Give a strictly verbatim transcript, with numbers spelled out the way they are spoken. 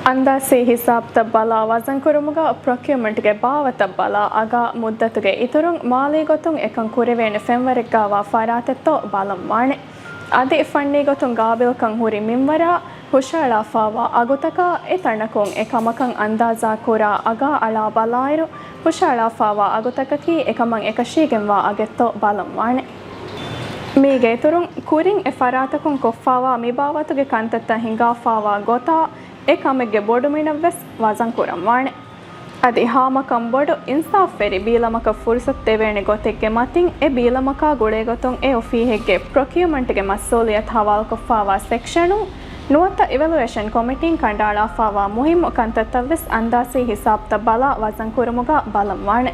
އަންދާސީ ހިސާބުތައް ބަލާ ވަޒަންކުރުމުގަ ޕްރޮކިއުމަންޓްގެ ބާވަތައް ބަލާ އަގާ މުއްދަތުގެ އިތުރުން މާލީ ގޮތުން އެކަން ކުރެވޭނެ ފެންވަރެއްގާވާ ފަރާތެއްތޯ ބަލަންވާނެ. އަދި ފަންނީ ގޮތުން ގާބިލްކަން ހުރި މިންވަރާ ހުށައަޅާފާވާ އަގުތަކާ އެ ތަނަކުން އެ ކަމަކަށް އަންދާޒާކުރާ އަގާ އަޅާ ބަލާއިރު، ހުށައަޅާފާވާ އަގުތަކަކީ އެކަމަށް އެކަށީގެންވާ އަގެއްތޯ ބަލަންވާނެ. މީގެ އިތުރުން ކުރިން އެ ފަރާތަކުން ކޮށްފާވާ މިބާވަތުގެ ކަންތައްތައް ހިނގާފާވާ ގޮތާ އެ ކަމެއްގެ ބޮޑުމިނަށްވެސް ވަޒަންކުރަންވާނެ. އަދި ހާމަކަން ބޮޑު އިންސާފްވެރި ބީލަމަކަށް ފުރުސަތު ދެވޭނެ ގޮތެއްގެ މަތިން އެ ބީލަމަކާ ގުޅޭގޮތުން އެ އޮފީހެއްގެ ޕްރޮކިއުމަންޓްގެ މަސްއޫލިއްޔަތު ހަވާލުކޮށްފާވާ ސެކްޝަނުން ނުވަތަ އިވެލުއޭޝަން ކޮމިޓީން ކަނޑައަޅާފާވާ މުހިއްމު ކަންތައްތައްވެސް އަންދާސީ ހިސާބުތައް ބަލާ ވަޒަންކުރުމުގަ ބަލަންވާނެ.